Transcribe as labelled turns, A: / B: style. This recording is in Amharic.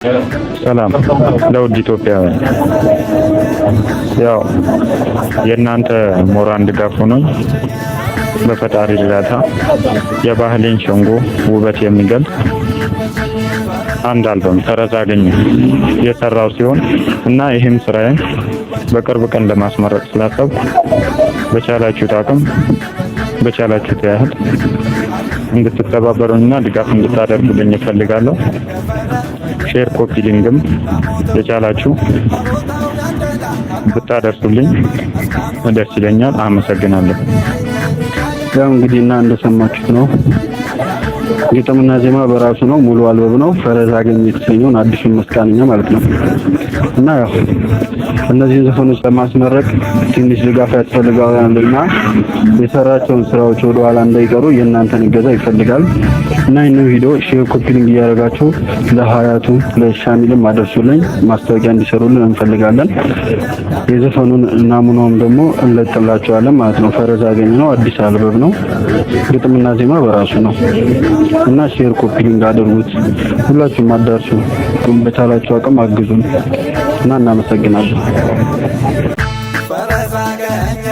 A: ሰላም ለውድ ኢትዮጵያውያን፣ ያው የእናንተ ሞራል ድጋፍ ሆኖኝ በፈጣሪ እርዳታ የባህሌን ሸንጎ ውበት የሚገልጽ አንድ አልበም ፈረስ አገኘ የሰራው ሲሆን እና ይህም ስራዬን በቅርብ ቀን ለማስመረቅ ስላሰብኩ በቻላችሁት አቅም በቻላችሁት ያህል እንድትተባበሩኝና ድጋፍ እንድታደርጉልኝ እፈልጋለሁ። Share፣ copy link ም የቻላችሁ ብታደርሱልኝ ደስ ይለኛል። አመሰግናለሁ።
B: ያው እንግዲህ እና እንደሰማችሁት ነው። ግጥምና ዜማ በራሱ ነው። ሙሉ አልበም ነው። ፈረስ አገኘ የተሰኘውን አዲሱን መስቃንኛ ማለት ነው። እና ያው እነዚህን ዘፈኖች ለማስመረቅ ትንሽ ድጋፍ ያስፈልገዋልና የሰራቸውን ስራዎች ወደ ኋላ እንዳይቀሩ የእናንተን እገዛ ይፈልጋል። እና ይህንን ቪዲዮ share፣ copy link እያደረጋችሁ ለሀያቱ ለሻሚልም አደርሱልኝ። ማስታወቂያ እንዲሰሩልን እንፈልጋለን። የዘፈኑን ናሙናውም ደግሞ እንለጥላቸዋለን ማለት ነው። ፈረስ አገኘ ነው፣ አዲስ አልበም ነው። ግጥምና ዜማ በራሱ ነው እና share፣ copy link አድርጉት። ሁላችሁም አዳርሱ። በቻላችሁ አቅም አግዙን እና እናመሰግናለን።
C: ፈረስ አገኘ።